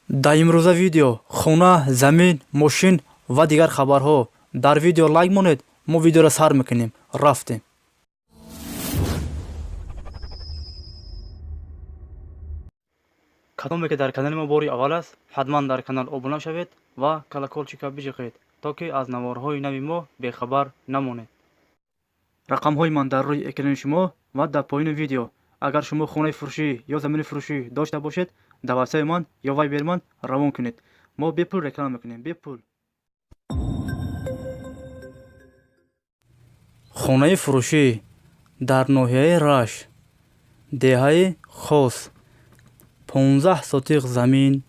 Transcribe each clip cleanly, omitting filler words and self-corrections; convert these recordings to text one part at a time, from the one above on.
Дар имрӯза видео хона, замин, мошин ва дигар хабарҳо. Дар видео лайк монед, мо видеоро сар мекунем. Рафтем. Кадоме ки дар канали мо бори аввал аст, ҳатман дар канал обуна шавед ва колокольчика биҷиқед, то ки аз наворҳои нави мо бехабар намонед. Рақамҳои ман дар рӯи экрани шумо ва дар поёни видео. Агар шумо хонаи фурӯшӣ ё замини фурӯшӣ дошта бошед, дар ватсапи ман ё вайбери ман равон кунед. Мо бепул реклама мекунем, бепул. Хонаи фурӯшӣ дар ноҳияи Рашт, деҳаи Хос, 15 сотиқ замин,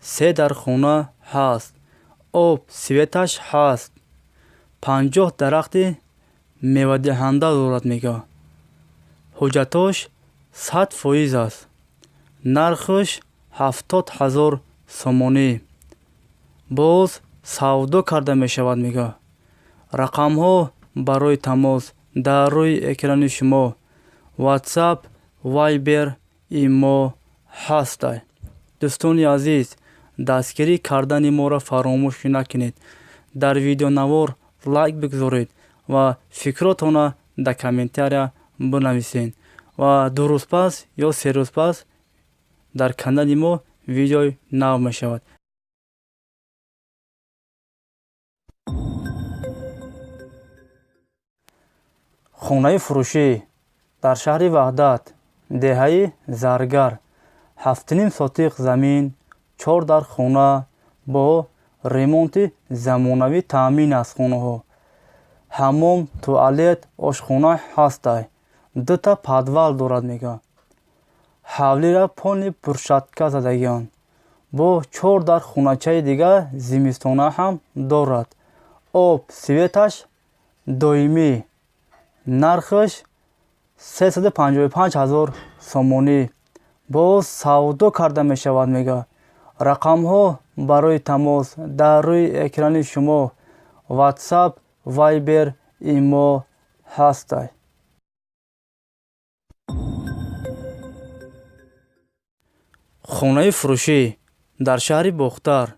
се дар хона ҳаст, об светаш ҳаст, 50 дарахти мевадиҳанда дорад, мега. Ҳуҷҷатош 100% аст. Нархаш 70 000 сомонӣ. Боз савдо карда мешавад, мега. Рақамҳо барои тамос дар рӯи экрани шумо. Ватсап, Вайбер, Имо ҳастай. Дӯстони азиз, дастгирӣ кардани моро фаромӯш накунед. Дар видеонавор лайк бигзоред ва фикротонро дар комментария бинависед. Ва 2 рӯз пас ё 3 рӯз пас дар канали мо видеои нав мешавад. Хонаи фурӯшӣ дар шаҳри Ваҳдат, деҳаи Заргар, 7,5 сотиқ замин, чор дар хона бо ремонти замонавӣ таъмин аст хонаҳо. Ҳаммом, туалет, ошхона ҳастай. Дута подвал дорад, мега. Ҳавлира пони брусчатка задагианд. Бо чор дар хоначаи дигар зимистона ҳам дорад. Об, светаш доимӣ. Нархаш 355 000 сомонӣ. Боз савдо карда мешавад, мега. Рақамҳо барои тамос дар рӯи экрани шумо. Ватсап, Вайбер, Имо ҳастай. Хонаи фурӯшӣ дар шаҳри Бохтар,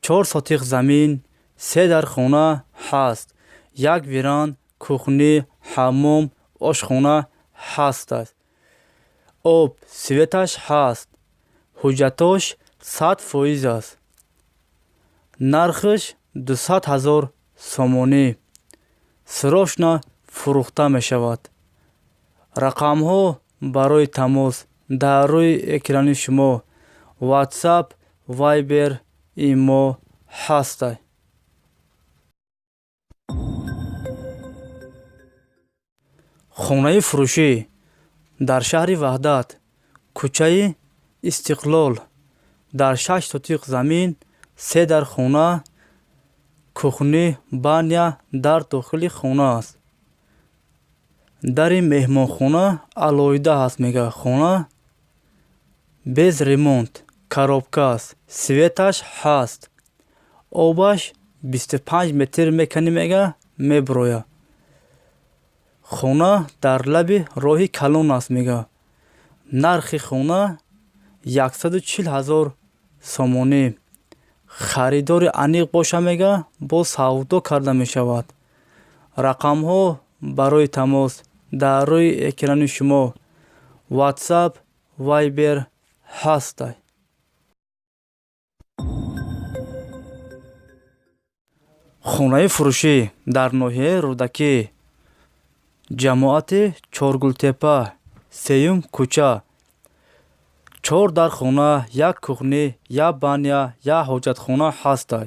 чор сотиқ замин, се дар хона ҳаст, як виран, кухни, ҳаммом, ошхона ҳаст аст. Об, светаш ҳаст. Ҳуҷҷатош 100% аст. Нархаш 200 000 сомонӣ. Срочно фурӯхта мешавад. Рақамҳо барои тамос дар рӯи экрани шумо. Ватсап, Вайбер, Имо ҳастай. Хонаи фурӯшӣ дар шаҳри Ваҳдат, кӯчаи Истиқлол, дар шаш сотиқ замин, се дар хона, кухни, баня дар дохили хона аст. Дари меҳмонхона алоҳида ҳаст, мега. Хона без ремонт, коробка аст, светаш ҳаст. Обаш 25 метр меканӣ, мега, мебирояд. Хона дар лаби роҳи калон аст, мега. Нархи хона 140 000 сомонӣ. Харидори аниқ боша, мега, боз савдо карда мешавад. Рақамҳо барои тамос дар рӯи экрани шумо. Ватсап, Вайбер ҳастай. Хонаи фурӯшӣ дар ноҳияи Рӯдакӣ, ҷамоати Чоргултепа, сеюм кӯча, чор дар хона, як кухни, як баня, як ҳоҷатхона ҳастай.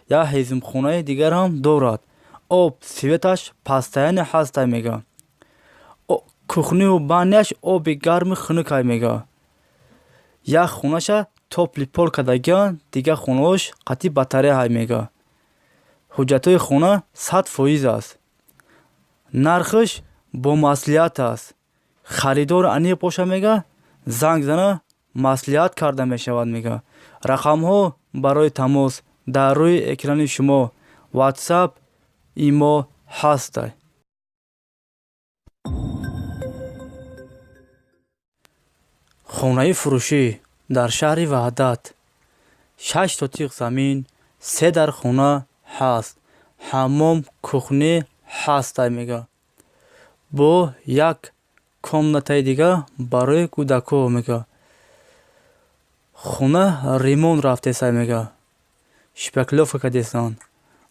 Як ҳезумхонаи дигар ҳам дорад. Об, светаш постоянно ҳастай, мега. Кухниву баняш оби гарми хунукай, мега. Як хонаша тёплый пол кардагианд, дигар хонаҳош қатъи батареяҳай, мега. Ҳуҷҷатҳои хона 100% аст. Нархаш бо маслиҳат аст. Харидори аниқ боша, мега, занг зана маслиҳат карда мешавад, мега. Рақамҳо барои тамос дар рӯи экрани шумо. Ватсап, Имо ҳастай. Хонаи фурӯшӣ дар шаҳри Ваҳдат, 6 сотих замин, се дар хона ҳаст, ҳаммом, кухня ҳастай мега. Бо як комнатаи дига барои кӯдакҳо мега. Хона ремонт рафтесай мега. Шпаклёвка кардестанд.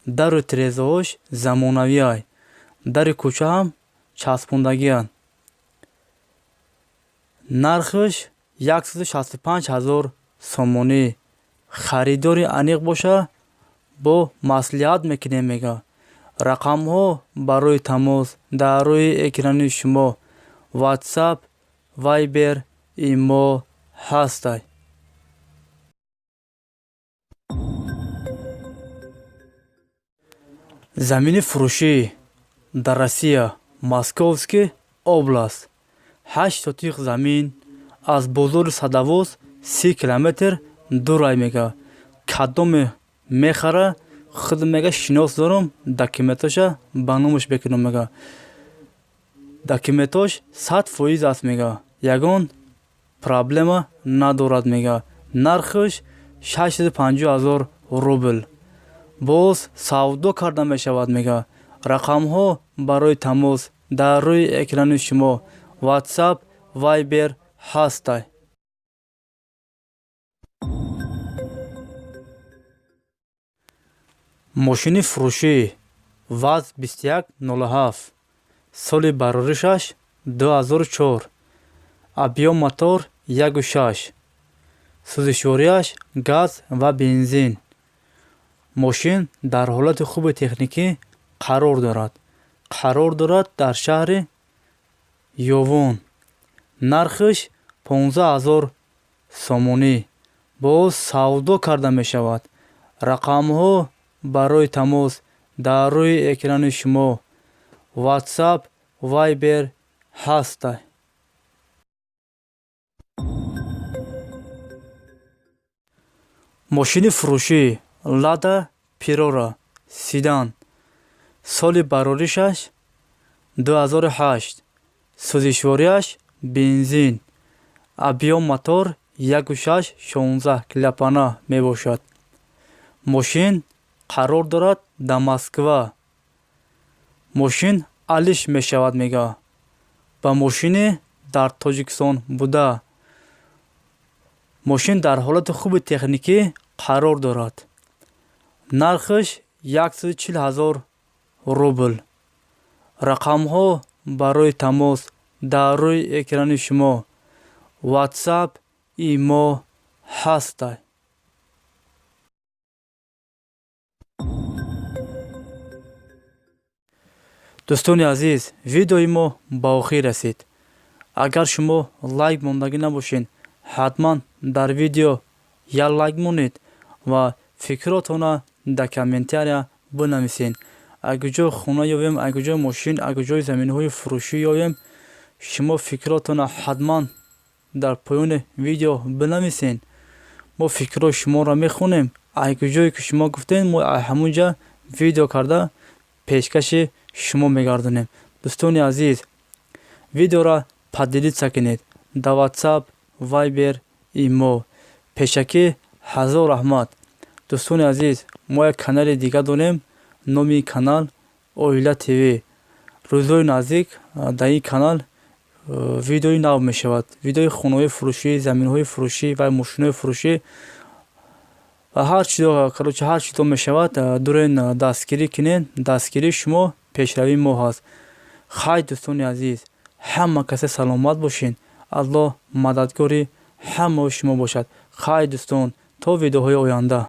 Дару тирезаҳош замонавиай. Дари кӯча ҳам часпондагианд. Нархаш 165 000 сомонӣ. Харидори аниқ боша, бо маслиҳат мекунем мега. Рақамҳо барои тамос дар рӯи экрани шумо WhatsApp, Viber, Имо ҳастай. Замини фурӯшӣ дар Россия, Московский область. 8 сотих замин аз бозори Садовоз 30 километр дурай мега. Кадоме мехара, худ мега шинос дорум, документоша ба номаш бекунам мега. Документош 100% аст мега. Ягон проблема надорад мега. Нархаш 650 000 рубл. Боз савдо карда мешавад мега. Рақамҳо барои тамос дар рӯи экрани шумо WhatsApp, Viber ҳастай. Мошини фурӯшӣ ВАЗ 2107, соли бароришаш 2004, объём мотор 1,6, сӯзишвориаш газ ва бензин. Мошин дар ҳолати хуби техникӣ қарор дорад. Қарор дорад дар шаҳри Ёвон. Нархаш 15 000 сомонӣ. Боз савдо карда мешавад. Рақамҳо барои тамос дар рӯи экрани шумо WhatsApp, Viber ҳастай. Мошини фурӯшӣ Лада Приора седан, соли бароришаш 2008, сӯзишвориаш бензин, объём мотор 1,6, 16 клапана мебошад. Мошин қарор дорад дар Москва. Мошин алиш мешавад мега. Ба мошине дар Тоҷикистон буда. Мошин дар ҳолати хуби техникӣ қарор дорад. Нархаш 140 000 рубл. Рақамҳо барои тамос дар рӯи экрани шумо WhatsApp, Имо ҳастай. Дӯстони азиз, видеои мо ба охир расид. Агар шумо лайк мондагӣ набошед, ҳатман дар видео як лайк монед ва фикротонро дар комментария бинависед. Агар ҷой хона ёвем, агар ҷой мошин, агар ҷой заминҳои фурӯшӣ ёвем, шумо фикротонро ҳатман дар поёни видео бинависед. Мо фикрҳои шуморо мехонем. Агар ҷое ки шумо гуфтед, мо ҳамон ҷа видео карда пешкаши шумо мегардонем. Дӯстони азиз, видеоро поделиться кунед дар WhatsApp, Viber, Имо. Пешакӣ ҳазор раҳмат. Дӯстони азиз, мо як канали дига дорем, номи канал Оила ТВ. Рӯзҳои наздик дар ин канал видеои нав мешавад. Видеои хонаҳои фурӯшӣ, заминҳои фурӯшӣ ва мошинҳои фурӯшӣ ва ҳар чизо, короче, ҳар чизо мешавад. Дурен дастгирӣ кунед. Дастгирии шумо пешравии мо ҳаст. Хай, дӯстони азиз, ҳама касе саломат бошед. Аллоҳ мададгори ҳамаи шумо бошад. Хай, дӯстон, то видеоҳои оянда.